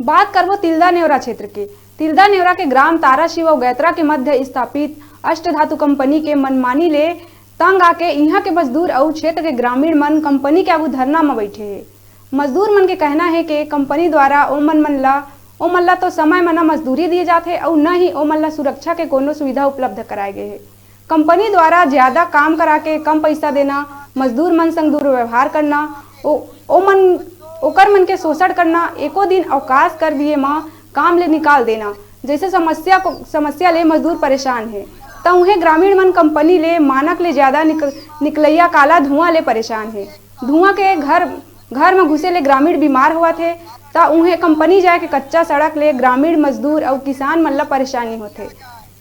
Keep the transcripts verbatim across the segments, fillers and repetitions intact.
बात करबो तिल्दा नेवरा क्षेत्र के। तिल्दा नेवरा के ग्राम ताराशिव अउ गैत्रा के मध्य स्थापित अष्टधातु कंपनी के मनमानी ले तंग आके इहां के मजदूर अउ क्षेत्र के ग्रामीण मन कंपनी के आगू धरना म बइठे हे। मजदूर मन के कहना हे के कंपनी द्वारा ओमन मन ला, ओमन ला तो समय म न मजदूरी दिए जाथे अउ न ही ओमन ला सुरक्षा के कोनो सुविधा उपलब्ध कराए गे हे। कंपनी द्वारा ज्यादा काम करा के कम पैसा देना, मजदूर मन संग दुर्व्यवहार करना, ओ, ओमन, ओकर मन के शोषण करना, एको दिन अवकाश कर दिए म काम ले निकाल देना जैसे समस्या को, समस्या ले मजदूर परेशान हे। त उहें ग्रामीण मन कंपनी ले मानक ले ज्यादा निक, निकलैया काला धुआं ले परेशान हे। धुआं के घर, घर म घुसे ले ग्रामीण बीमार होवत हे, त उहें कंपनी जाए के कच्चा सड़क ले ग्रामीण मजदूर अउ किसान मन ला परेशानी होथे।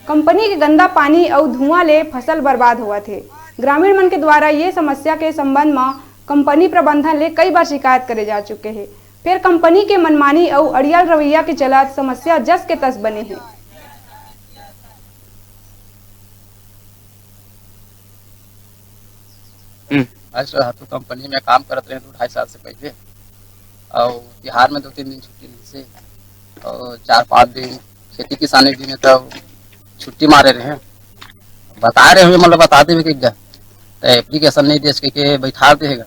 कंपनी के गंदा पानी अउ धुआं ले फसल बर्बाद होवत हे। ग्रामीण मन के द्वारा ये समस्या के संबंध म कंपनी प्रबंधन ले कई बार शिकायत करे जा चुके हे, फेर कंपनी के मनमानी अउ अड़ियल रवैया के चलत समस्या जस के तस बने हे। हम्म। आज तो हाथों कंपनी में काम करत रहे दो ढाई साल से पहले, और तिहार में दो तीन दिन छुट्टी नहीं से, और चार पाँच दिन खेती किसानी भी में तो छुट्टी मारे रहे। बता रहे हुए, मतलब, बता देवे कि तो एप्लीकेशन नहीं दे सके के बैठा देगा।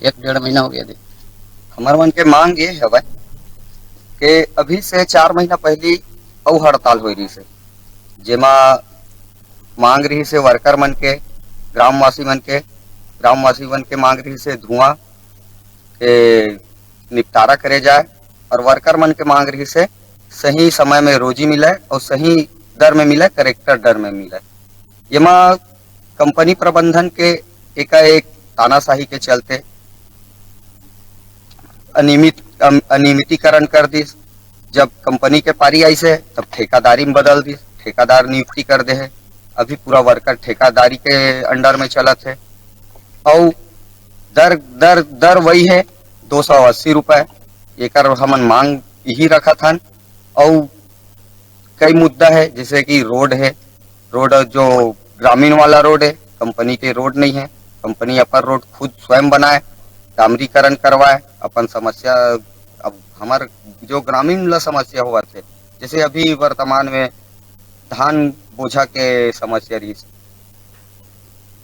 एक डेढ़ महीना हो गया दे। हमार मन के मांग ये हवय कि अभी से चार महीना पहली अउ हड़ताल होई रही से, जेमा मांग रही से वर्कर मन के, ग्रामवासी मन के, ग्रामवासी मन के मांग रही से धुआं के निपटारा करे जाए और वर्कर मन के मांग रही से सही समय में रोजी मिले और सही दर में मिले, करेक्टर दर में मिले। येमा कंपनी प्रबंधन के एकाएक तानाशाही के चलते अनियमित, अम, अनियमितीकरण कर दिस। जब कंपनी के पारी आइस हे, तब ठेकादारी में बदल दिस, ठेकादार नियुक्ति कर दे हे। अभी पूरा वर्कर ठेकादारी के अंडर में चलत हे। अउ दर, दर, दर वही हे, दो सौ अस्सी रुपए। एकर हमन मांग यही रखत हन। अउ कई मुद्दा हे, जैसे कि रोड हे, रोड जो ग्रामीण वाला रोड हे, कंपनी के रोड नहीं हे, कंपनी अपन रोड खुद स्वयं बनाए, डामरीकरण करवाए, अपन समस्या, अब हमार जो ग्रामीण ला समस्या होवत हे, जैसे अभी वर्तमान में धान बोझा के समस्या रही,